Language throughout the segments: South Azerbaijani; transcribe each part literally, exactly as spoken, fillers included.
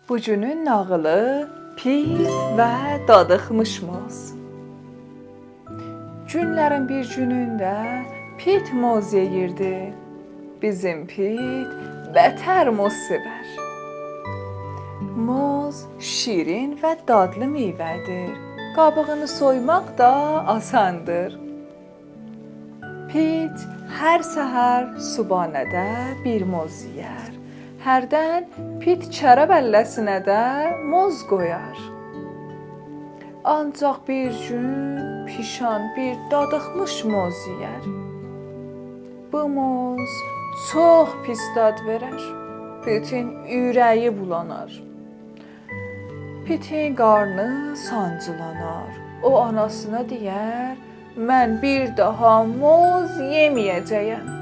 بو گونون ناغیلی: پیت و دادیخمیش موز. گونلرین بیر گونونده پیت موز یئییردی. بیزیم پیت بتر موز سئور. موز شیرین و دادلی میوه‌دیر. قابیغینی سویماق دا آساندیر. پیت هر سحر صبحانه‌ده بیر موز یئیر. هردن پیت چرب الله‌سینه ده موز قویار. آنجاق بیر گون پیشان بیر دادیخمیش موز یئیر. بو موز چوخ پیس داد وئرر. پیتین اوره‌یی بولانار. پیتین قارنی سانجیلانار. او آناسینا دئیر: «من بیر داها موز یئمه‌یه‌جه‌یم.»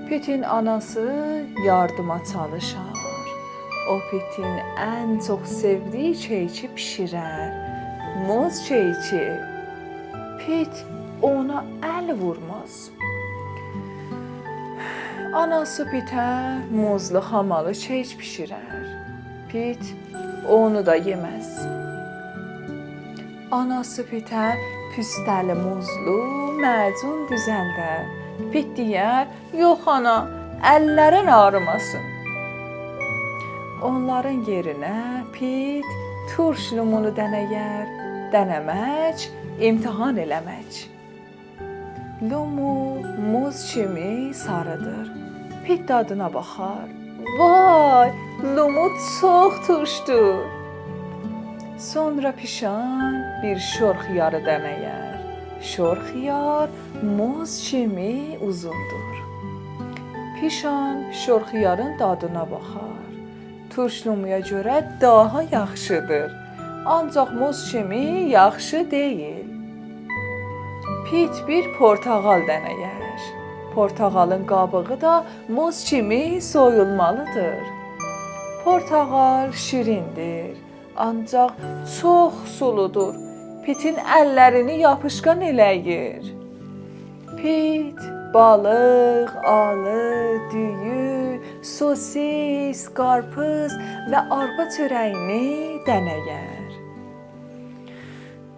پیتین آناسی یاردیما چالیشار. او پیتین ان چوخ سئودیگی کئیکی بیشیرر. موز کئیکی. پیت اونا ال وورماز. آناسی پیته موزلو خامالی کئیک بیشیرر. پیت اونو دا یئمز. آناسی پیته پوسته‌لی موزلو معجون دوزلدر. پیت دئیر: «یوخ، آنا، اللرین آغریماسین.» اونلارین یئرینه پیت تورش لومونو دنه‌یر. دنه‌مک، امتحان ائله‌مک. لومو موز کیمی ساریدیر. پیت دادینا باخار. وای، لومو چوخ تورشدور. سونرا پیشان بیر شور خیاری دنه‌یر. شور خیار موز کیمی اوزوندور. پیشان شور خیارین دادینا باخار. تورش لومویا گؤره داها یاخشیدیر. آنجاق موز کیمی یاخشی دئییل. پیت بیر پورتاغال دنه‌یر. پورتاغالین قابیغی دا موز کیمی سویولمالیدیر. پورتاغال شیریندیر، آنجاق چوخ سولودور. پیتین اللرینی یاپیشقان ائله‌ییر. پیت بالیق، آلی، دویو، سوسیس، قارپیز و آرپا چؤره‌یینی دنه‌یر.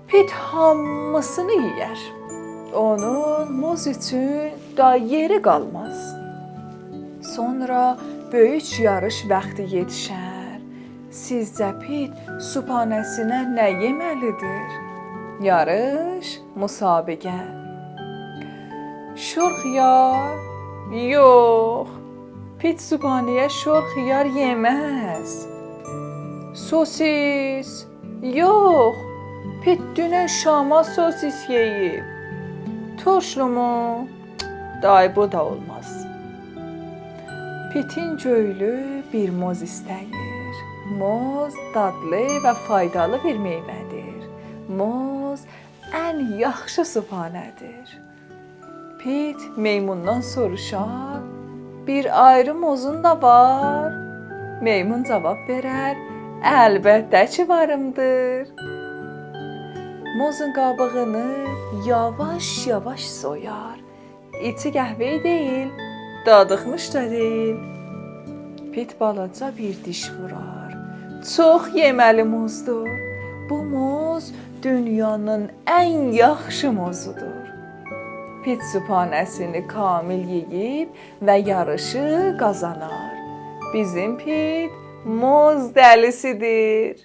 پیت هامیسینی یئیر. اونون موز اوچون دا یئری قالماز. سونرا بؤیوک یاریش واختی یئتیشر. سیزجه پیت صبحانه‌سینه نه یئمه‌لیدیر؟ یاریش، مسابقه. شور خیار؟ یوخ. پیت صبحانه‌یه شور خیار یئمز. سوسیس؟ یوخ. پیت دونن شاما سوسیس یئییب. تورش لومو؟ دای بو دا اولماز. پیتین گؤیلو بیر موز ایسته‌ییر. موز دادلی و فایدالی بیر میوه‌دیر. موز ان یاخشی صبحانه‌دیر. پیت میموندان سوروشار: «بیر آیری موزون دا وار؟» میمون جاواب وئرر: «البته کی واریمدیر.» موزون قابیغینی یاواش-یاواش سویار. ایچی قهوه‌ای دئییل، دادیخمیش دا دئییل. پیت بالاجا بیر دیش وورار. چوخ یئمه‌لی موزدور. بو موز دونیانین ان یاخشی موزودور. پیت صبحانه‌سینی کامل یئییب و یاریشی قازانار. بیزیم پیت موز دلیسیدیر.